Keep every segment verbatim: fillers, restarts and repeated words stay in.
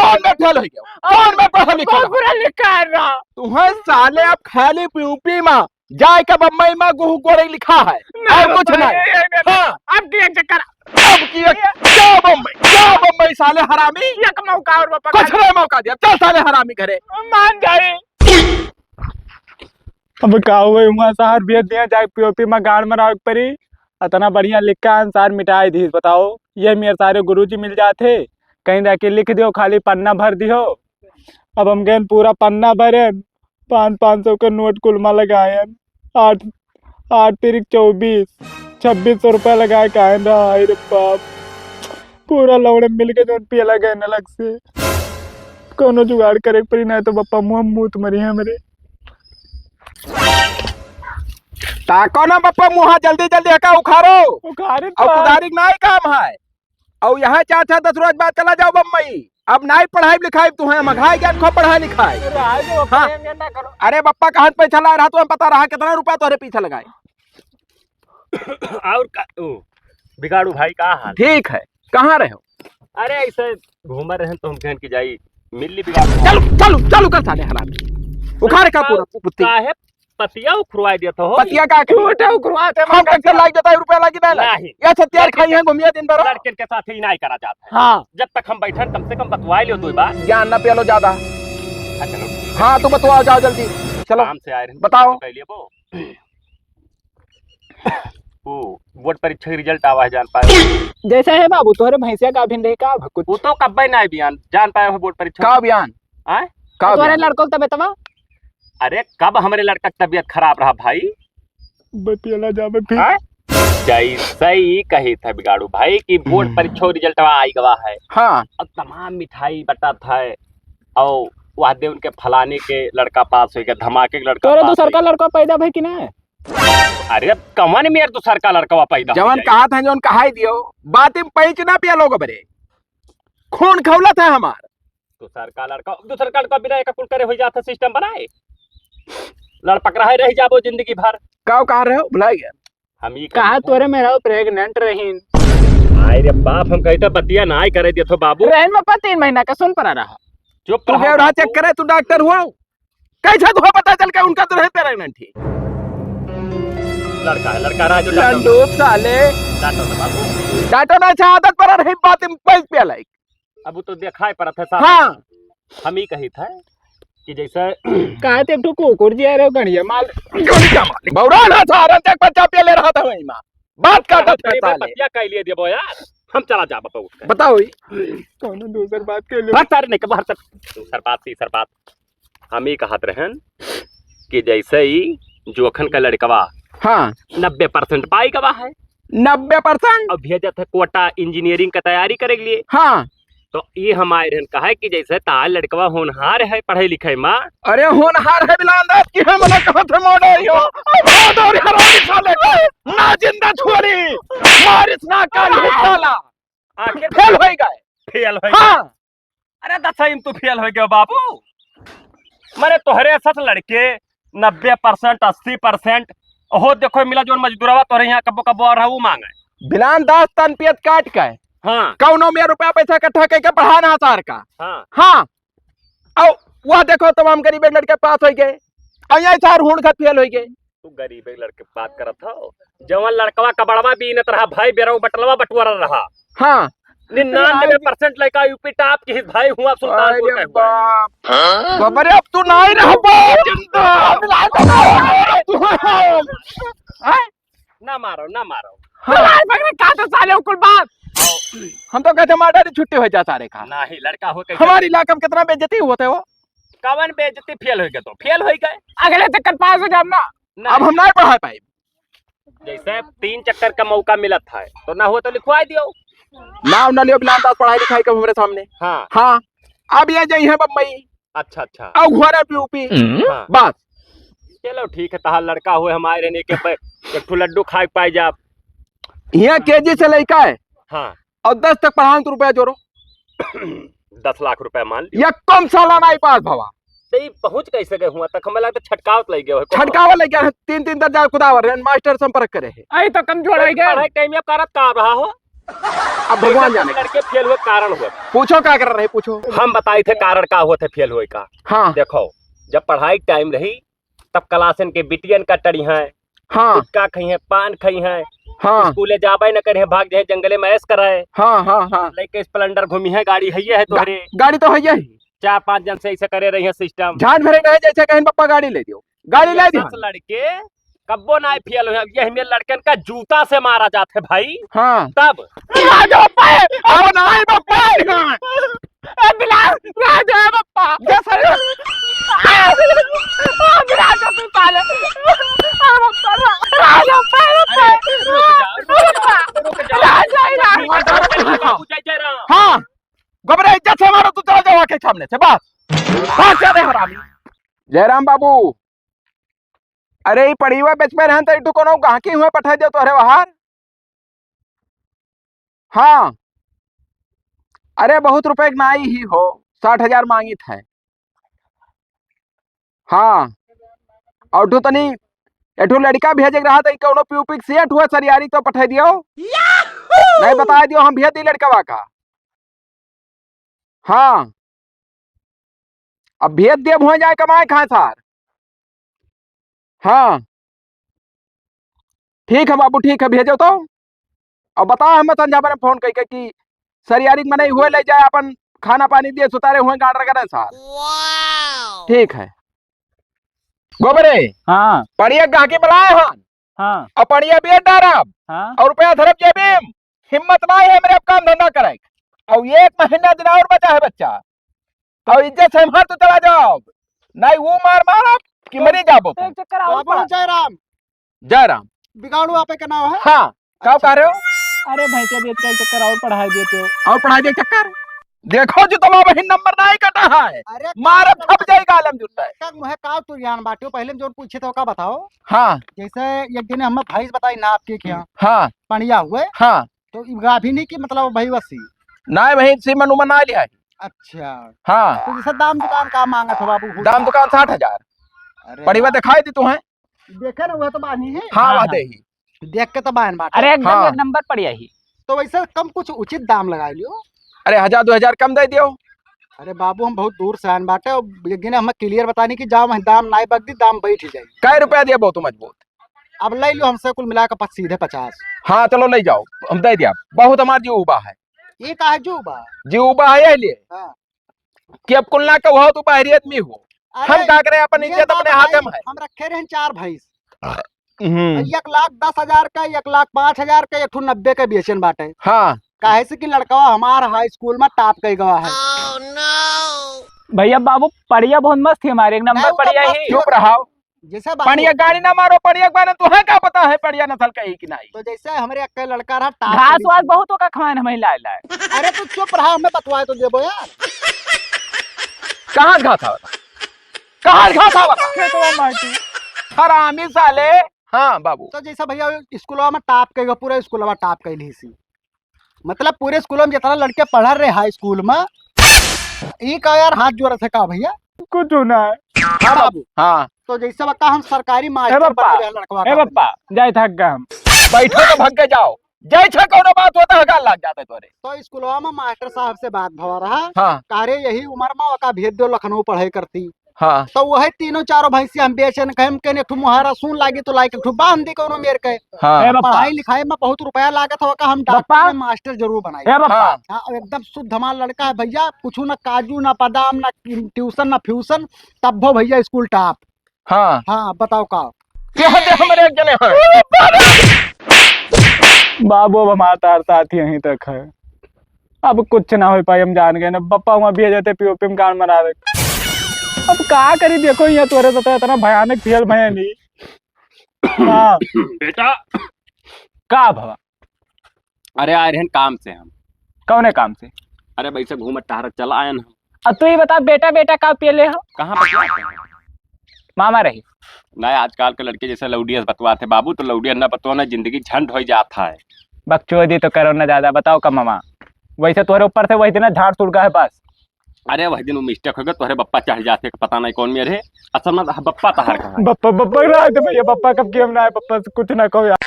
कौन में फेल हो गया? कौन में पढ़ा लिखा बहुत रहा? बुरा लिखा है रहा। तुम्हें साले अब खाली यूपी में जाए के बम्बई में गुहु गोरे लिखा है, नहीं और कुछ बाबा, नहीं। ये, ये, ये, हाँ। अब की एक चक्कर। अब की एक, ये क्या बम्बई, क्या बम्बई साले हरामी? एक मौका और बाबा कुछ खाली। नहीं मौका दिया, चल साले हरामी घरे। मान जाए। अब का हुए, हुआ शहर भेज दिया, जाए पीओपी में गाड़ मरावे के परी। इतना बढ़िया लिखा है, सार मिटाई दी। बताओ, ये मेरे सारे गुरुजी मिल जाते, कहीं जाके लिख दियो खाली पन्ना भर दियो। अब हम गए पूरा पन्ना भरेन, पाँच पाँच सौ के नोट कुलमा लगाएन, आठ, आठ तिरिक चौबीस, छब्बीस सौ रुपया लगाए के आएन रहा। हाय रे बाप, पूरा लौड़े मिल के जौन पियला गए न अलग से, कौनो जुगाड़ करे के पड़ी, नहीं तो बप्पा मुँह मूत मरी है हमरे। ताको ना बप्पा मुँहा, जल्दी जल्दी हका उखारो। उखारे और तो कुदारी के नाई काम है। और यहाँ चार चार दस रोज बाद चला जाओ बम्बई। अब नाई पढ़ाई लिखाई तुम्हें, मघाई ज्ञान खूब पढ़ाई लिखाई। अरे, आज वो हाँ। प्रेम ये ना करो। अरे बप्पा, कहाँ से पैसा लाए रहा, तुम्हें पता रहा कितना रुपया तोहरे पीछे लगाए। और का, ओ, बिगाड़ू भाई, का हाल? ठीक है, कहाँ रहे हो? अरे, ऐसे घूम रहे हैं तो हम कहन की जाई, मिल ली बिगाड़ू भाई। चलो, चलो, चलो कर साले हरामी। उखाड़ का पूरा पुत्ती। काहे पतिया उखरवाए देत हो? पतिया का के? झूठे उखरवाते हम हैं, कैसे पतिया। लाग जाता है, रुपया लागी ना लागी? नहीं। ये सब तैयार लड़के खाई के, हैं, घूमिया दिन भर। लड़कन के साथ ही नहीं करा जाता है। हाँ। जब तक हम बैठन, कम से कम बतवाए लो दो बार। ज्ञान ना पिया लो ज्यादा। हाँ, चलो। हाँ, तू बतवाओ, जाओ जल्दी। चलो। काम से आए रहे, बताओ। पहले वो। वो बोर्ड परीक्षा के रिजल्ट आवा है, जान पाए? जैसा है बाबू, तोहरे भैंसिया का अभिन रही का भकुच? वो तो कब्बे ना बियान, जान पाए हो बोर्ड परीक्षा? का बियान? आय? का तोहरे बियान? लड़कों के तबियतवा? अरे, कब हमरे लड़का के तबियत खराब रहा भाई? बतियला जावे फिर। आय? जैसे ही कही था बिगाड़ू भाई कि बोर्ड हम्म। परीक्षा रिजल्टवा आई गवा है। हाँ। अब तमाम मिठाई बटत है, और वह दे उनके फलाने के लड़का पास हो गया, धमाके के लड़का तोरे पास दूसर हो का गया। लड़का पैदा भई कि ना? अरे, अब कवन मेर दूसर का लड़कवा पैदा हो जवन जाई? कहा था, जवन कहाई दियो, बात में पैंच ना पिया लोग बरे। खून खौलत है हमार। दूसर का लड़का, दूसर का लड़का बिना एक कुल करे हो जाता सिस्टम बनाए। लड़पक रहे, रह जाबो जिंदगी भर। का कहा रहे हो? भुला गया। हम ही कहा कहा तोरे मेरा प्रेग्नेंट रहीन। आय रे बाप, हम कही तो बतिया ना आई करे दियो तो बाबू। रहन में पा तीन महीना का सुन पड़ा रहा। चुप तू रहो क्या रहा बाबू। चेक करे, तू डॉक्टर हुआ? कैसे तुहे पता चल के उनका दुल्हन प्रेग्नेंट थी? लड़का है, लड़का रहा जो डॉक्टर लंडू साले। डॉक्टर से बाबू। डॉक्टर ना अच्छा आदत पर रही बात में पैस पे लाइक। अब वो तो देखा है परत है साहब। हाँ। हम ही कही था कि जैसे कहा थे तू कुकुर जी आ रहे हो गणिया माल। गणिया माल। बौरा ना था, रंजक बच्चा पे ले रहा था वही माँ। बात का हम बात तेरी करता ले। बतिया कह लिए देबो यार। हम चला जा बाबा उठ के। बताओ ई। कौनो दूसर बात के लिए। बात सारे नहीं, बाहर से दूसर बात, तीसर बात। हम ही कहत रहन कि जैसे ही जोखन का लड़कवा हाँ। नब्बे परसेंट पाई गवा है। नब्बे परसेंट? अब भेजत है कोटा इंजीनियरिंग का तैयारी करे के लिए। हाँ। तो ये हमारे रहन कहा है कि जैसे तार लड़कवा होनहार है पढ़े लिखे में। अरे होनहार है बिलान दास की हम ना कहत है मोड़े हो। मोड़े हरामी साले को। ना जिंदा छोड़ी। मारिस ना काली साला। आखिर फेल होई गए। फेल होई हाँ। गए। अरे दसई में तू फेल होई गयो बाबू। मारे तोहरे सस लड़के नब्बे परसेंट, अस्सी परसेंट, ओहो देखो मिला जोन मजदूरवा तोहरे यहाँ कब्बो कब्बो और वो मांगे। बिलान दास तन पियत काट के। हाँ। कौनो में रुपया पैसा इकट्ठा करके पढ़ाना सार का। हाँ। हाँ। और वह देखो तमाम गरीब एक लड़के पास होई गए। और यही सार हुण खत फेल होई गए। तू गरीब एक लड़के बात करत हो। जवन लड़कवा कबड़वा बीनत रहा भाई, बेरऊ बटलवा बटोरत रहा। हाँ। निन्यानवे परसेंट लड़का यूपी टॉप की भाई हुआ सुल्तानपुर अरे का हुआ। बाप। बाप रे, अब तू नहीं रह पाओ जिंदा। हैं? ना मारो, ना मारो। हाँ। मार पकड़े का तो साले कुल बात। हम तो कहते मार डाली छुट्टी हो जा सारे का। नहीं, लड़का हो के हमारे इलाका में कितना बेइज्जती होते हो। कवन बेइज्जती फेल हो गए तो? फेल हो गए। अगले चक्कर पास हो जाब ना। नहीं। अब हम नहीं पढ़ा पाए। जैसे तीन चक्कर का मौका मिलत है, तो ना हो तो लिखवाई दियो। ना, ना लियो, बिलान दास पढ़ाई लिखाई का हमरे सामने। हाँ। हाँ, अब ये जाई है बम्बई। अच्छा, अच्छा। अब घोड़ा पी ऊपी। हाँ। बस। चलो ठीक है, तहार लड़का हुए हमारे रहने के पे एक ठो लड्डू खाए पाए जाब। यहाँ केजी से लइका है। हाँ। और दस तक पढ़ान तो रुपया जोड़ो। दस लाख रुपया मान लियो। या कम साला नहीं पास भवा। तो ई पहुँच कैसे गए हुआ तक? हमें लगता छटकावत लग गए हो। छटकावा लग गया है, तीन तीन दर्जा कुदावर है, मास्टर संपर्क करे है। आई तो कम जोड़ आई गए। पढ़ाई टाइम में करत का रहा हो? अब भगवान जाने। लड़के फेल हुए कारण हुए। पूछो का कर रहे, पूछो। हम बताई थे कारण का हुआ थे फेल हुए का। हाँ। देखो, जब पढ़ाई टाइम रही तब क्लासन के बिटियन का टड़ी हैं, हाँ। गुटखा खई हैं, पान खई हैं, हाँ। स्कूले जाबे न करे हैं, भाग जाए जंगले में ऐश कराए। हाँ, हाँ, हाँ। लेके स्प्लेंडर घूमी है, गाड़ी है ये है गा-, तोहरे। गाड़ी तो है यही। चार पांच जन से ऐसे करे रही है सिस्टम। झांझ भरे नहीं जैसे कहीं पप्पा गाड़ी ले दियो, गाड़ी ये ले दियो। दस लड़के कब्बो ना फेल हुए। अब यही में लड़कन का जूता से मारा जात है भाई। हाँ। तब। राजा बप्पा, अब नहीं बप्पा। ए, बिलास, राजा बप्पा। जय सर। आ, आ, बिलास बप्पा पाले। आ, बप्पा, रा-, राजा बप्पा, बप्पा। अरे, रुक जा, रुक जा, रुक जा। राजा, राजा। जय राम। हाँ, गोबरे इज्जत से मारो, तू चला जाओ आके सामने से, बस। बस, जा दे हरामी। जयराम बाबू, अरे, ई पड़ीवा बेचबे रहन त इठू कोनो गाहकी हुए पठाई देव तोहरे बाहर। हाँ। अरे, बहुत रुपए के नाई ही हो, साठ हजार मांगित है। हाँ। और ठू तनी, एठू लड़का भेजे के रहा त ई कौनो पीऊ पी के सेठ हुए सरियारी तो पठाई दियो। नहीं बताई दियो, हम भेज दी लड़कवा का। हाँ, अब भेज देब, हुआ जाए कमाए खाए सार। हाँ, ठीक है बाबू, ठीक है, भेजो तो। अब बता हमें संझा बने फोन करके कि सरियारी के मनई हुए ले जाए, अपन खाना पानी दिए, सुतारे हुए गाड़ रगड़े सार। ठीक है। गोबरे, हाँ। पड़िया गाहकी बुलाए हन। हाँ। और पड़िया बेच डारब। हाँ। और रुपया धरब जेबी में। हिम्मत ना है मेरे अब काम धंधा करे। और एक महीना दिन और बचा है बच्चा। और इज्जत से हमार तो चला जाओ। नहीं वो मार मारब कि मरी जाबो तो। एक चक्कर और बाबू पड़ा। जयराम। जयराम। बिगाड़ू आपे के नाव है? हाँ। का अच्छा। कह रहे हो? अरे भैंसिया बेच के एक चक्कर और पढ़ाई देते हो। और पढ़ाई दे चक्कर? देखो जो तुम्हारा बहिन नंबर नहीं कटा है। अरे मारब का छप जाएगा आलम जुटता है। का मुहे का तू ज्ञान बाटियो, पहले में जोन पूछे तो का बताओ। हाँ। जैसे एक दिन हम भैंस बताई ना आपके क्या? हाँ। पड़िया हुए। हाँ। तो ई गाभिनी की मतलब भई वसी? नाय बहिन, सीमन उमन ना लिया है। अच्छा। हाँ। तो जैसे दाम दुकान का मांगत हो बाबू? दाम दुकान साठ हजार। अरे पड़िया वाह। दिखाई दी तू है? देखे ना, वह तो बानी है। हाँ, हाँ, वह हाँ। दे ही। देख के तो बान बाटे। अरे एकदम हाँ। एक नंबर पड़िया ही। तो वैसे कम कुछ उचित दाम लगा लियो। अरे हजार दो हजार कम दे दियो। अरे बाबू, हम बहुत दूर से आन बाटे, और लेकिन हम clear बतानी कि जाओ, हम दाम नाई बगदी, दाम बैठ जाई। कै रुपया देबो तू मजबूत? अब ले लियो हमसे कुल मिला के पच-, सीधे पचास। हाँ, चलो ले जाओ, हम दे दिया। बहुत हमार जीव उबा है। ये का है जीव उबा? जीव उबा है यही लिए। हाँ। कि अब कुल ना कहू, तू बाहरी आदमी हो। अरे, हम का करे, अपन ये इज्जत बात अपने हाथ भाई, में है। हम रखे रहन चार भैंस। हम्म। एक लाख दस हजार का, एक लाख पाँच हजार का, एक ठो नब्बे का बेचन बाटे। हाँ। काहे से कि लड़कवा हमार high school में top कई गवा है। भैया बाबू, पड़िया बहुत मस्त ही हमारे, एक नंबर नहीं, पड़िया मस्त ही। चुप रहो। जैसे बाबू पड़िया गाड़ी ना मारो, पड़िया के बारे में तुहे का पता है, पड़िया नस्ल का ही कि नहीं? तो जैसे हमरे अक्के लड़का रहा, top घास वास बहुत ओका खवाए न, हमें लाए लाए। अरे तू चुप रहा, हमें बतवाए तो देबो यार। कहाँ घास आवता? कहाँ घास आवता? खेतवा माटी। हरामी साले। हाँ बाबू। तो जैसे भैया स्कूलवा में top कइगो, पूरा स्कूलवा top कइली सी। मतलब पूरे स्कूल में जितना लड़के पढ़ रहे high school में, ई का यार हाथ जोड़त है का भैया? कुछ ना है। हाँ बाबू। हाँ। तो जैसे बता हम सरकारी ए मास्टर बप्पा, बने रहे लड़कवा ए का। बप्पा, जाए थक गए हम। बैठो तो भग के जाओ। जैसे कोनो बात होता है, गाल लाग जाता है तोरे। तो स्कूलवा में मास्टर साहब से बात भवा रहा। हाँ। का रे यही उम्र में ओका भेज दो लखनऊ पढ़ाई करती। हाँ। तो वही तीनों चारों भैंसिया हम बेचन कहे, हम कहने एक ठो मुहारा सुन लागी तो लाइक एक ठो बांध दी कोनो मेर के। हाँ। ए बप्पा। पढ़ाई लिखाई में बहुत रुपया लागत हो का, हम डॉक्टर बप्पा। में मास्टर जरूर बनाई। ए बप्पा। हाँ। हाँ, एकदम शुद्ध हमार लड़का है भैया, कुछ ना काजू ना बादाम ना ट्यूशन ना फ्यूशन, तब भो भैया स्कूल top। हाँ। हाँ, बताओ का? कह दे हमरे एक जने हैं। बाबू, अब हमार तार साथ यहीं तक है। अब कुछ ना हो पाई, हम जान गए ना। बप्पा हुआ भी जाते पीओपी में गाड़ मरावे। अब का करी, देखो यहाँ तोरे साथ इतना भयानक फेल भयानी। हाँ। बेटा। का भवा? अरे आए रहन काम से हम। कौने काम से? अरे वैसे घूमत टहरत चला आयन हम। अब तू ही बता बेटा, बेटा का पिए ले हो? कहाँ बतलाते हैं? मामा रही। नहीं, आजकल के लड़के जैसे लौडियस बतवाते बाबू, तो लौडियस ना बतवा ना, जिंदगी झंड हो जाता है। बकचोदी तो करो ना ज्यादा, बताओ का मामा? वैसे तोहरे ऊपर से वही दिन झाड़ सूट गया है बस। अरे वही दिन वो mistake हो गया, तोहरे बप्पा चढ़ जाते, पता नहीं कौन में रहे। असल में बप्पा तहार कहाँ है? बप्पा, बप्पा ना आए थे भैया, बप्पा कब की हम ना आए, बप्पा से कुछ ना कहो यार।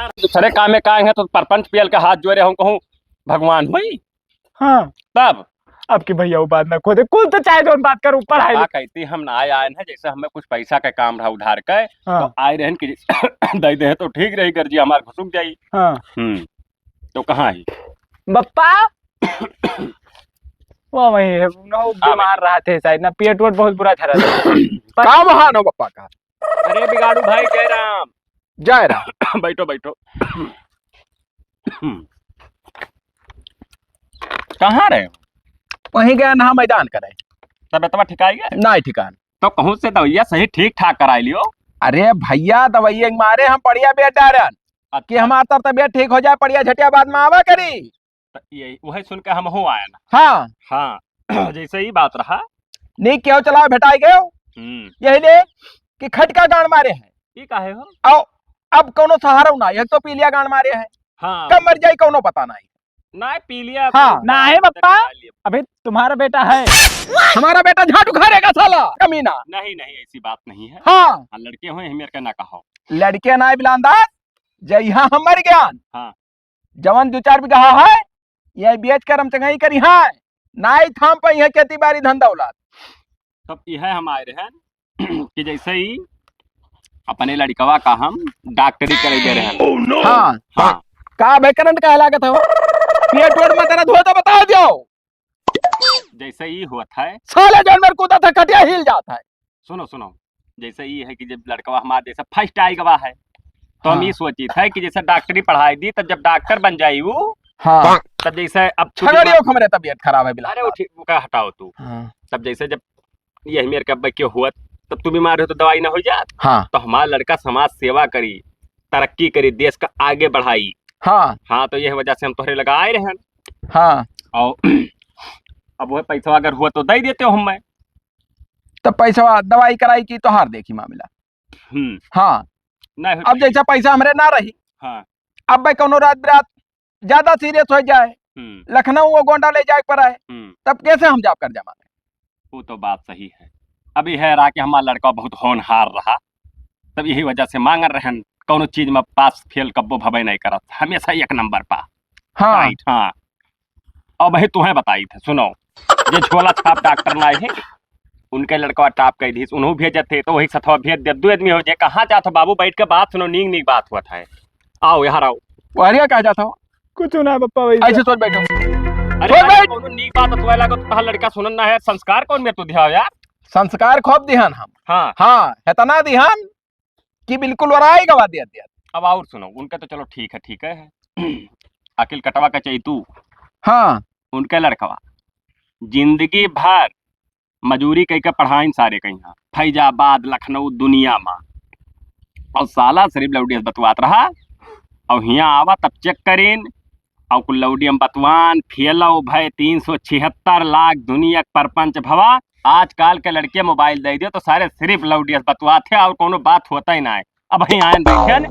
दूसरे काम में का है तो परपंच पियल के हाथ जोड़े हम कहूँ भगवान हुई। हाँ। तब? अब की भैया वो बात ना खोदे, कुल तो चाहे जौन बात करूँ, पढ़ाई का लिख- कहती हम ना आए, आए हैं, जैसे हमें कुछ पैसा का काम रहा उधार का, हाँ। तो आए रहन कि दे दे तो ठीक रही, गर्जी हमार घुसुक जाई। हाँ। हम्म। तो कहाँ है? बप्पा। वो वही है, ना वो हाँ, बीमार रहा थे शायद, ना पेट वेट बहुत बुरा झरा था। पर का महान हो बप्पा का? अरे बिगाड़ू भाई, जय राम। जय राम। बैठो, बैठो। कहाँ रहे? वहीं गए ना मैदान करे। तबियतवा ठिकाई गए? नहीं ठिकान। तो कहूँ से दवाइया सही ठीक ठाक कराई लियो। अरे भैया, दवाइया के मारे हम पड़िया बैठ डारन अच्छा। कि हमार तर तबियत ठीक हो जाए, पड़िया झटिया बाद में आवा करी। त यही, वही सुन के हमहू आयन। हाँ। हाँ। जैसे ही बात रहा। नी केहू चलाओ भेटाई गयो। हम्म। यही ले कि खटका गांड मारे हैं। ई काहे हो? आओ, अब कौनो सहारा ना, एक तो पीलिया गांड मारे हैं। हाँ। कब मर जाई कौनो पता नहीं। ना पीलिया हाँ। तो ना है बप्पा। अभी तुम्हारा बेटा है। हमारा बेटा झाटू खा रहेगा साला, कमीना। नहीं, नहीं, ऐसी बात नहीं है। हाँ। हाँ, लड़के हुए हैं, मेरे का ना कहो। लड़के ना बिलांदा, जय यहाँ हम मर गया। हाँ। जवन दो चार बीघा है, ये बेच कर हम चंगाई करी है, नाई थाम पाई है खेती बाड़ी धन दौलत। तब यह हम आए रहन कि जैसे ही अपने लड़कवा का हम डॉक्टरी करे गए रहन। Oh no! हाँ। हाँ। का बे करंट का लागत है? पेट वेट में दर्द हो तो बता दियो। जैसे ही होत है। साले जानवर कूदा था, खटिया हिल जात है। सुनो, सुनो, जैसे ये है कि जब लड़कवा हमार जैसे फर्स्ट आई गवा है, तो हम हाँ। ये सोचित है कि जैसे डॉक्टरी पढ़ाई दी, तब जब डॉक्टर बन जाई वो, हाँ। तब जैसे अब छुट्टी छगड़ियों बाद को हमरे तबियत खराब है बिलांदा। अरे वो ठीक, वो का हटाओ तू। हाँ। तब जैसे जब ये मेरे के अब के हुआ, तब तू बीमार हो तो दवाई ना हो जात। हाँ। तो हमार लड़का समाज सेवा करी, तरक्की करी, देश का आगे बढ़ाई। हाँ। हाँ, तो यह वजह से हम तोहरे लगा आए रहन। हाँ। और अब वह पैसा अगर हुआ तो दे देते हो हमें। तब पैसा दवाई कराई की तोहार देखी मामला। हम्म। हाँ। नहीं हो अब पाई। जैसा पैसा हमरे ना रही, हाँ। अब भाई कौनो रात बिरात ज्यादा सीरियस हो जाए, हम्म। लखनऊ वो गोंडा ले जाए पर आए, हम्म। तब कैसे हम जाब कर्जा मांगे? वो तो बात सही है। अब यह रहा कि हमारा लड़का बहुत होनहार रहा, तब यही वजह से मांगन रहन, कौनो चीज में पास फेल कब्बो भवे नहीं करत, हमेशा एक नंबर पा। हाँ। टाइट, हाँ। अब वही तुम्हें बताई थे, सुनो, ये झोला छाप डॉक्टर ना है, उनके लड़कवा टॉप कह दीस, उन्हों भेजे थे, तो वही सथवा भेज दे, दो आदमी हो जाए, कहाँ जात हो बाबू, बैठ के बात सुनो, नीक नीक बात हुआ था। आओ, यहाँ आओ। वहरिया कहाँ जात हो? कुछ ना बप्पा, वही ऐसे सोच बैठो। अरे सोच यार, बैठ। कौनो नीक बात तो लागो, तो कहा लड़का सुनन ना है, संस्कार कौन में तू दिया यार? संस्कार खूब दिहन हम। हाँ। हाँ, इतना दिहन कि बिल्कुल वराई गवा दिया, दिया। अब और सुनो, उनका तो चलो ठीक है, ठीक है। अकिल कटवा का चाहिए तू। हाँ। उनका लड़कवा जिंदगी भर मजूरी कई के पढ़ाइन सारे कहीं, फैजाबाद, लखनऊ, दुनिया में। और साला सिर्फ लौटियस बतवात रहा। और हियाँ आवा तब चेक करीन। और कुल लौटियम बतवान, फेलो भय तीन सौ छिहत्तर लाख दुनिया के परपंच भवा। आजकल के लड़के मोबाइल दे दियो तो सारे सिर्फ लौटियस बतवात है और कोनो बात होता ही ना है। अब ही आयन बैठे ने,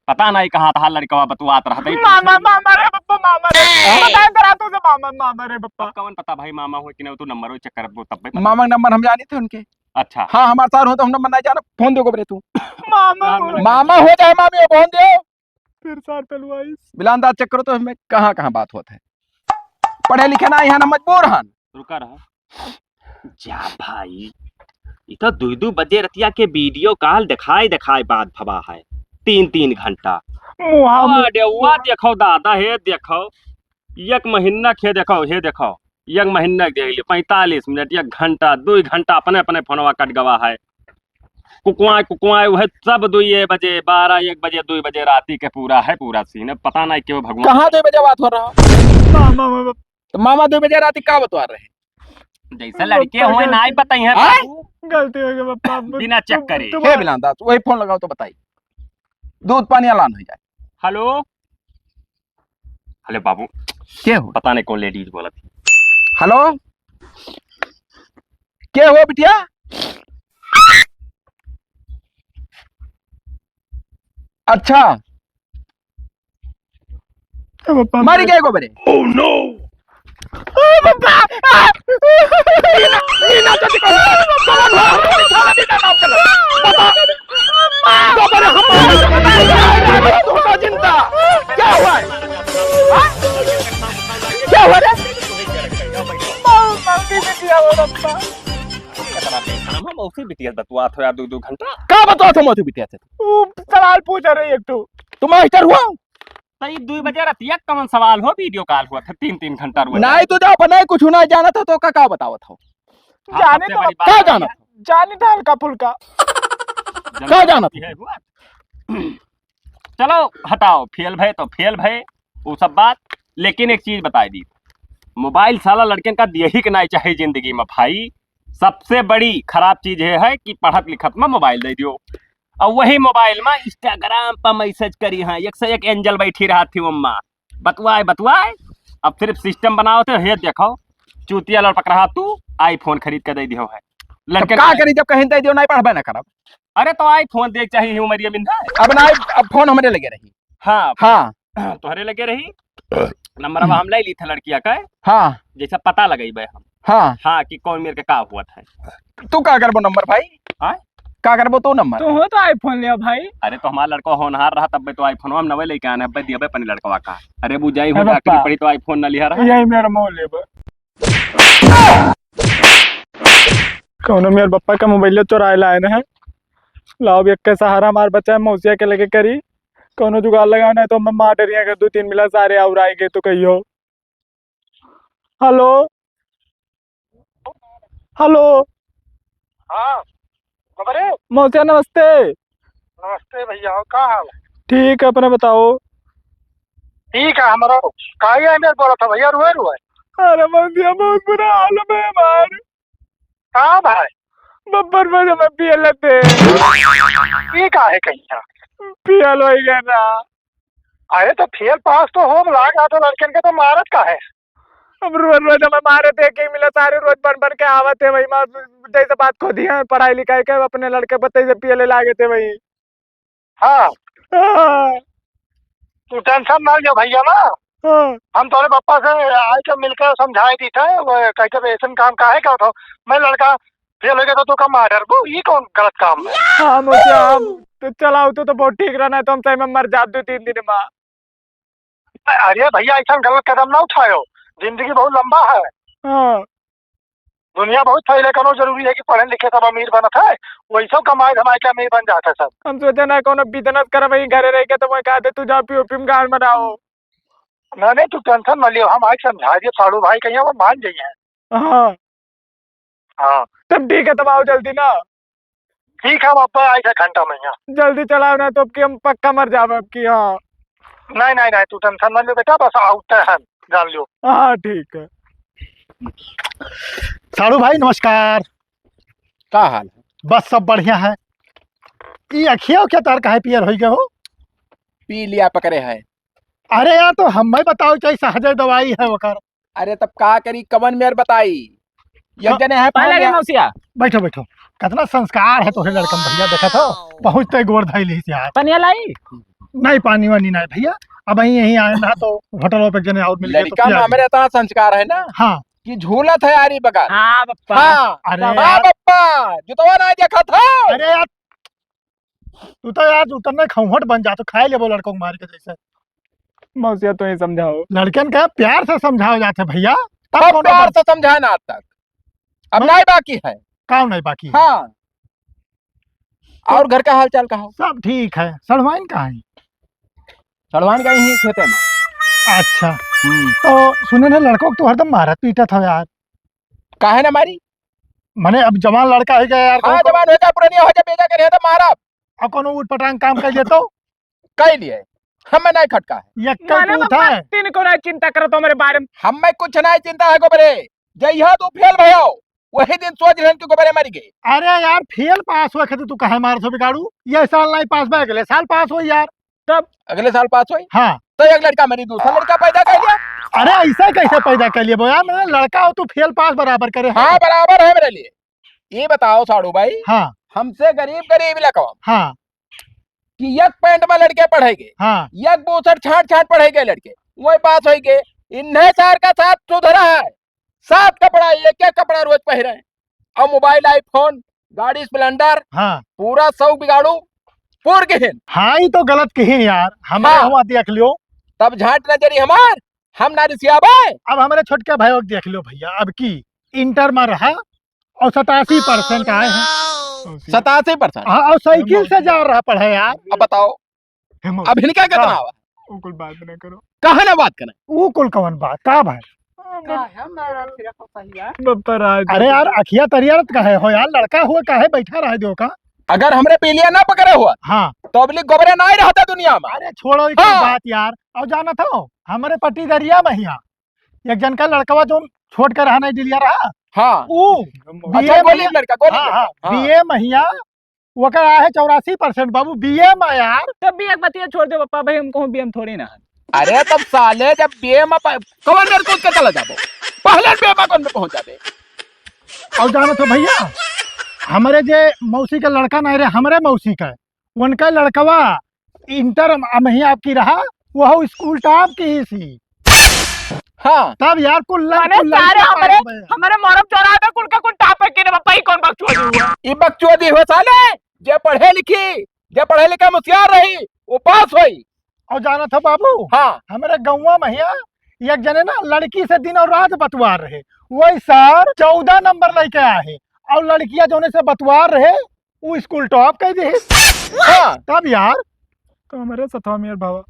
पता नहीं कहाँ था लड़कवा बतवात रहता है। मामा, मामा रे बप्पा, मामा रे। ए! बताए तो रातों से मामा, मामा रे बप्पा। अब कौन पता भाई मामा हो कि नहीं, तू नंबर हो चेक करबो तब भाई पता। मामा का नंबर हम जानी थे उनके। अच्छा। हाँ, हमारे सार हो तो हम नंबर नहीं जाना, फोन दे को बरे तू। मामा हाँ, हो। मामा हो चाहे मामी हो, फोन दे। फिर सार पेलवाइस। बिलांदा चेक करो तो हमें कहाँ कहाँ बात होत है। पढ़े लिखे ना यहाँ ना मजबूर हन। रुका रहा। जा भाई, ई तो दुई दुई बजे रतिया के वीडियो कॉल देखाए देखाए बात भवा है, तीन तीन घंटा। मुहा मुहा। अरे वा देखो दादा, हे देखो, एक महीना के देखो, हे देखो, एक महीना के देख लियो, पैंतालीस मिनट, एक घंटा, दुई घंटा अपने अपने फोनवा कट गवा है। कुकुआए कुकुआए वह सब दुई बजे, बारह एक बजे, दुई बजे राती के पूरा है, पूरा सीन। अब पता नहीं क्यों भगवान। कहाँ दुई बजे बात हो रहा? मामा, मामा। तो मामा दुई बजे राती का बतवा रहे? जैसे लड़के बप्पा हुए गलती। ना ही बताई हैं हाँ? बाबू। गलती हो गई बप्पा, अब बिना चेक तुम-, करे। तुम- हे बिलांदा, वही फोन लगाओ तो बताई। दूध पानी अलान हो जाए। हेलो। हेलो बाबू। के हो? पता नहीं कौन लेडीज बोला थी। हेलो, के हो बिटिया? अच्छा, ए बापा, मर गए गोबरे। Oh no! ए बापा! मीना, मीना, जल्दी करो। कौन हो? साला मीना नाम चला। बाबा, गोबरे हम मार। धोखा जिंदा। बिटिया से बतुआत हो यार, दो दो घंटा। का बतुआत हो मोती बिटिया से? उ सवाल पूछ रही एक ठो। तू मास्टर हुआ? तो ये दो बजे रतिया कौन सवाल हो, video call हुआ था तीन तीन घंटा रुआ। नहीं तो जा बनाए कुछ ना जाना था तो का, का बतावत हो? हाँ, जाने सबसे तो बड़ी बात का है। जाना था? जाने था हल्का फुल्का। जनता का जाना ये था? है हुआ। चलो हटाओ, फेल भए तो फेल भए, वो सब बात। लेकिन एक चीज बताई दी, मोबाइल साला लड़कन का दिए ही के नाई चाहे जिंदगी में भाई। सबसे बड़ी खराब चीज ये है कि पढ़त लिखत में मोबाइल दे दियो, और वही मोबाइल में Instagram पर मैसेज करी हैं, एक से एक एंजल बैठी रहत थी उम्मा, बतवाए बतवाए। अब सिर्फ सिस्टम बनाओ थे, हे देखो चूतिया लड़पक रहा तू, iPhone खरीद के दे दियो है तब लड़कन का का। करी जब कहीं दे दियो नहीं पढ़बे ना करब। अरे तो iPhone देख चाहिए ही उमरिया बिंदा। अब ना, अब फोन हमरे लगे रही। हाँ, हाँ। तोहरे लगे रही। नंबर अब हम ले ली थे लड़किया का। हाँ। जैसा पता लगइबे हम। हाँ। हाँ, कि कौन मेरे के का हुआ था। तू का करबो नंबर भाई? हाँ? का करबो तू नंबर? तू हो तो iPhone ले भाई। अरे तो हमारा लड़का होनहार रहा तब तो iPhone हम नवे लेके आने, अब दियबे अपने लड़कवा का। अरे वो जाई हो अरे जाके पप्पा। पड़ी तो iPhone ना लिया रहा। यही मेरा मोह लेबा। कौनो मेरे पप्पा का मोबाइल चुराए लाए रहे। लाओ भी एक सहारा हमार बचा है, मौसिया के लगे करी। कौनो जुगाड़ लगाओ, नहीं तो हम मार डरिया कर दो तीन मिला सारे और आए गए तो कहियो। हेलो, हेलो। हाँ, खबर है? मौसिया नमस्ते। नमस्ते भैया, और का हाल है? ठीक है, अपने बताओ। ठीक है हमारा। का ये मेरे बोला था भैया, रुए रुए? अरे मौसिया, बहुत बुरा हाल है हमार। का भाई? बब्बर में जब पियल थे। ये का है कहीं का? पियल हो गया ना। अरे तो फेल पास तो हो लाग, तो लड़कन के तो मारत का है? अब रोज रोज हमें मारे थे, एक ही मिला सारे रोज बन बन के आवत है वही माँ, जैसे बात खो दिया पढ़ाई लिखाई के अपने लड़के बत्ते से पियले लागे थे वही। हाँ। हाँ। तू टेंशन ना लियो भैया ना। हाँ। हम तोरे पापा से आए के मिलकर समझाए दी था, वो कहते भी ऐसन काम काहे का उठाओ? मैं लड़का फेल हो गया तो तू का मार वो, ये कौन गलत काम है? हाँ, मुझे हम तो चलाओ तो, तो बहुत ठीक रहना है, तो हम सही में मर जात दो तीन दिन में। अरे भैया, ऐसा गलत कदम ना उठायो, जिंदगी बहुत लंबा है। हाँ। दुनिया बहुत फैले, कनो जरूरी है कि पढ़े लिखे सब अमीर बनत है, वैसे कमाए धमाए के अमीर बन जात है सब। हम सोचे ना कोनो business करब, वहीं घरे रह के, तो मैं कहा दे, "तू जा पी ओपी में गान बनाओ।" ना, नहीं, तू टेंशन मत लियो, हम आज समझा दिए साड़ू भाई, कहीं वो मान जाइए। हाँ। हाँ। तब ठीक है, तब आओ जल्दी ना। ठीक है, हम अब आए थे घंटा में यहाँ। जल्दी चलाओ ना, तो अब की हम पक्का मर जावे अब की, हाँ। नहीं, नहीं, नहीं, तू टेंशन मत ले बेटा, बस आउट है, जान लियो। हाँ, ठीक है। साड़ू भाई, नमस्कार। का हाल है? बस सब बढ़िया है। ई अखिया क्या तार काहे पियर होई गए हो? पी लिया पकड़े है। अरे यार, तो हमें बताओ, चाहे सहजे दवाई है ओकर। अरे तब का करी, कवन मेर बताई? एक हाँ। जने है पहले पहले। मौसिया। बैठो, बैठो। कितना संस्कार है तोहरे लड़कन भैया, देखा तो पहुँचते गोड़ धइली से यार। पनिया लाई? नहीं, पानी वानी नहीं भैया, अब यहीं, यहीं आए ना तो होटल पे एक जने और मिल गए तो लड़का पिया में हमरे दिया। इतना संस्कार है ना हाँ। कि झूलत है यारी बगल। हाँ, बप्पा। हाँ। अरे हाँ, यार। बप्पा, जुतवा नहीं देखा था। अरे यार, तू तो यार उतरने खौहट बन जा, तो खाए लेबो लड़कों को मार के जैसे। मौसिया, तो ही समझाओ। लड़कन का प्यार से समझाओ जाते भैया, तब अब कौनो प्यार बात। से समझाए ना आज तक। अब हाँ? नहीं बाकी है। काम नहीं बाकी है। हाँ। और घर का हाल चाल का हो? सब ठीक है। सड़वाइन कहाँ है? सड़वाइन का यहीं खेते में। अच्छा। हम्म। तो सुने ना, लड़कों को तो हरदम मारत पीटत हो यार। काहे ना मारी? मने अब जवान लड़का है क्या यार, हाँ, कौन, जवान हो जा, पुरानिया हो जा, बेजा करे तो मारब। और कोनो उटपटांग काम कर ले तो? कह लिए, हमें नहीं खटका है। ये कल माने तो उठा बप्पा, है। तीन को नहीं चिंता करो तो मेरे बारे में। हमें कुछ नहीं चिंता है गोबरे, जय यहाँ तू फेल भयो, वही दिन सोच रहन तू गोबरे मर गए। अरे यार, फेल पास हुआ खातिर तू काहे मार सो बिगाड़ू? ये साल नहीं पास बा, अगले साल पास हो यार। तब अगले साल पास होई? हाँ। तो एक लड़का मरी, दूसरा लड़का पैदा कर लिया। अरे, ऐसा कैसे पैदा कर लिया बो यार? मैं लड़का हो तो फेल पास बराबर करे है। हाँ, बराबर है मेरे लिए। ये बताओ साड़ू भाई, हाँ। हमसे गरीब गरीब लड़का हाँ। कि एक पैंट में लड़के पढ़ेंगे, हाँ। एक बूसट छाट छाट पढ़ेंगे लड़के, वही पास होइगे। इन्हें सार का साथ सुधरा है, सात कपड़ा, एक एक कपड़ा रोज पहरे, और मोबाइल, iPhone, गाड़ी Splendor, हाँ। पूरा शौक बिगाड़ू, पूर किहिन। हाँ, ये तो गलत किहिन यार, हमारे हाँ। हुआ देख लियो। तब झाट नजरी हमार, हम ना रिसियाबे। अब हमारे छोटके भाई देख लियो भैया, अब की इंटर में रहा और सतासी परसेंट आए हैं। सतासी परसेंट। हाँ, और साइकिल से जा रहा पढ़े यार। अब बताओ, हे मौसी। अब हिनका कितना हाँ। आवा? वो कुल बात ना करो। काहे ना बात करे? वो कुल कवन बात? का भाई? का है मारा तेरा पपैया? बप्पा राज अरे यार, अखिया तरिया रत काहे हो यार? लड़का हुआ काहे बैठा रह दियो का? अगर हमरे पीलिया ना पकड़े हुआ, हाँ। तो अबली गोबरे ना ही रहता दुनिया में। अरे छोड़ो ई कुल हाँ। बात यार। और जानत हो, हमरे पट्टीदरिया में हिया एक जन का लड़कवा जो छोट के रहा नहीं डिलिया रहा। हाँ। ऊ अच्छा, बीए गोली महिया लड़का, गोली हाँ, लड़का। हाँ, हाँ। बीए महिया ओकर आहे चौरासी परसेंट बाबू, बीए में यार। तब भी एक बतिया छोड़ दे पप्पा भाई, हम कहूँ बीए में थोड़ी ना है। अरे तब साले जब बीए में प-, कौन मेरे कूद के चला जाबो? पहले बीए में कौन में पहुँच जाबे? और जानत हो भैया, हमरे जे मौसी का लड़का नहीं रे, हमरे मौसी का, उनका लड़कवा इंटर में ही आपकी रहा, वह स्कूल टॉप की ही सी। हाँ। तब यार कुल लग, माने कुल लग सारे के हमरे, पास में। हमरे मोरम चौराहे में कुल का कुल टॉपर के ने पप्पा, ई कौन बकचोदी हुआ? ई बकचोदी हुआ साले, जे पढ़े लिखी, जे पढ़े लिखे में होशियार रही, वो पास होई। और जानत हो बाबू, हाँ। हमरे गौवा में हिया एक जने ना लड़की से दिन और रात बतवार रहे, वही सर चौदह नंबर लेके आए हैं। और लड़किया जोने से बतवार रहे, उ स्कूल टॉप कर दे। हाँ। तब यार। तो हमारे सथवा में यार भावा।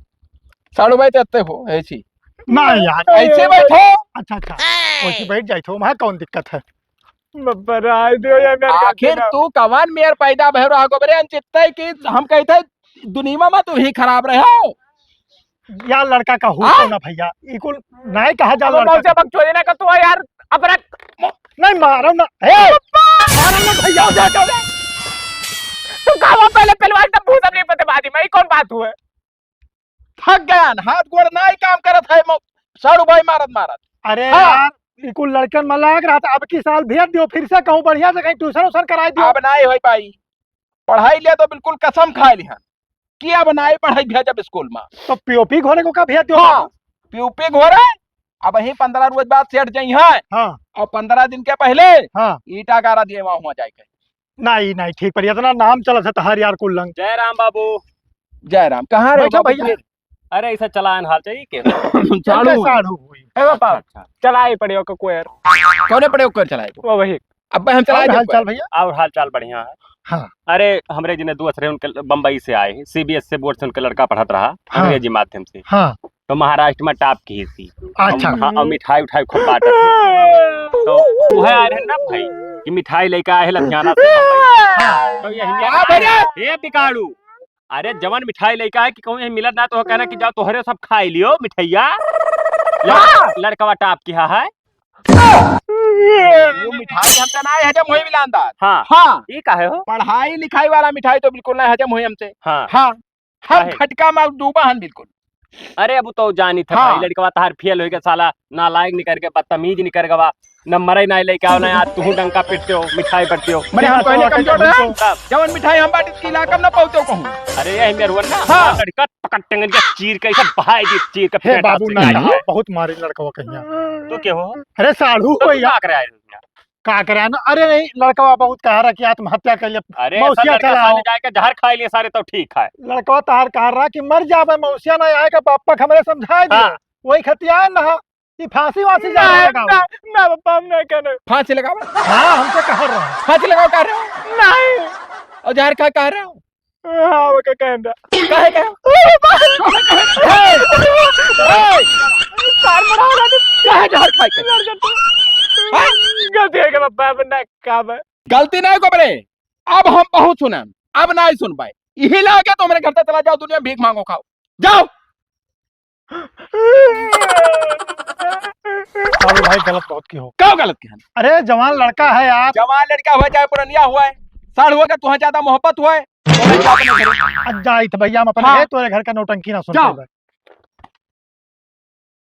साढ़ू भाई तो अत्ते हो, ऐसी। ना यार। ऐसे बैठो। अच्छा, अच्छा। वैसे बैठ जाए तो वहाँ कौन दिक्कत है? बब्बर, आए दियो यार, मेरे आखिर घर तू कवन मेर पैदा भय रहा गोबरे अनचित्ते कि हम कहते दुनिया में तू ही खराब रहे हो। यार लड़का का हो हाँ? ना भैया, ई कुल नाय कहा जा अब लड़का मौसे का। बकचोदी ना कर तू यार, अपना नहीं मारो ना, ए, मारो ना भैया, जा, जा, जा। तू कहा पहले पहलवान तब भूत नहीं पते बादी में, ई कौन बात हुए? थक गया न, हाथ गोड़ नाय काम करत है, मौ-, साढ़ू भाई मारत मारत। अरे हाँ। यार, ई कुल लड़कन में लाग रहा था, अब की साल भेज दियो, फिर से कहूँ बढ़िया से कहीं ट्यूशन उशन कराई दियो। अब नाय होई पाई, पढ़ाई लिया तो बिल्कुल कसम खाए लिहन। कि अब नाई पढ़ाई भेजब स्कूल में। तो पीओपी घोरे को का भेज दियो हाँ, बाबू? पीओपी घोरे, अब ही पन्द्रह रोज बाद सेठ जइहैं। हाँ। और पन्द्रह दिन के पहले हाँ। ईटा गारा दिए वहाँ हुआ जाए के। नाई, नाई, ठीक पर इतना नाम चलत है तहार यार कुल लंग। जय राम बाबू। जय राम। कहाँ रहे बैठो बाबू भैया। फिर? अरे, ऐसा चलान हाल चाहिए के? चल के साढ़ू। साढ़ू हुई। ए बाबा, अच्छा, अच्छा। चलाए पड़े ओके कोयर। कौने पड़े ओके चलाए? वो वही। अब हम चलाए और दे हाल चाल कोयर। भैया? और हाल चाल बढ़िया है। हाँ। अरे, हमरे जिन्हें दोस्त रहे, उनके ल-, बम्बई से आए हैं, सीबीएसई बोर्ड से उनके लड़का पढ़त रहा, हाँ। अंग्रेजी माध्यम से। हाँ। तो महाराष्ट्र में टॉप की थी। अच्छा। हाँ, और मिठाई उठाई खूब बांटत थे। तो वह आए रहे ना भाई, कि मिठाई लेके आए हैं लुधियाना से बम्बई। हाँ। तो यही हाँ, भैया। ए बिकाड़ू, अरे जवन मिठाई लइका है कि कहूँ यहीं मिलत ना तो कहना कि जाओ तोहरे सब खाई लियो मिठैया। लड़-, हाँ। लड़कवा टॉप किहा है। वो मिठाई हमका ना है हजम होई मिलानदार। हाँ। हाँ। ई काहे हो? पढ़ाई लिखाई वाला मिठाई तो बिल्कुल ना हजम होई हमसे। हाँ। हाँ। हम काहे? खटका में डूबा हन बिल्कुल। अरे अब तो जानी था हाँ। भाई, लड़कवा तहार फेल होई के साला नालायक निकर के, बदतमीज निकर गवा, न मरे ना लेके आओ ना, आज तू डंका पीटते हो, मिठाई बंटते हो। मने हम कहने कमजोर रहे, तब। जवन मिठाई हम बांटी के इलाका में ना पहुंचो कहूं। अरे यही मेरे हुआ ना, हाँ। लड़का पकड़ टेंगन के चीर के, ऐसा बहाई दी, चीर के हे पेट बाबू, आपसे ना, गाड़ी ना, है। बहुत मारे लड़कवा कहिया। तू के हो? अरे साढ़ू तो को तू यार। का करे आए हो यहाँ? का करे ना? अरे नहीं, लड़कवा बहुत कहा रहा कि आत्महत्या कर लिया। अरे मौसिया ऐसा लड़का चलाओ। साले जाके जहर खा लिए सारे तो ठीक है। लड़कवा तहार कहा रहा कि मर जावे मौसिया ना आएगा, बापा के हमरे समझाए दियो। हाँ। वही खतियाए ना। ई फांसी वासी जा ना, लगाओ। ना, ना, पापा, हम ना कहने। फांसी लगाओ। हाँ, हमसे कह रहा है। फांसी लगाओ कह रहे हो? नहीं। और जहर खा कह रहे हो? हाँ, वो क्या कहने रहा? काहे कहे? ए, ए, कार बढ़ाओ ना। काहे जहर खाए के? हाँ? गलती हो गया पापा, अब ना काम है। गलती नहीं को बरे। अब हम बहुत सुने, अब नहीं सुन पाए। यही लागे तो मेरे घर से चला जाओ, दुनिया भीख मांगो खाओ, जाओ। अरे भाई, गलत बहुत की हो। का गलत की है? अरे, जवान लड़का है यार। जवान लड़का हुआ चाहे पुरनिया हुआ है, साढ़ हुआ का तुहां ज्यादा मोहब्बत हुआ है। आज जाइत भैया, हम अपने हाँ। है, तोरे घर का नौटंकी ना सुन जाओ। पाएगा।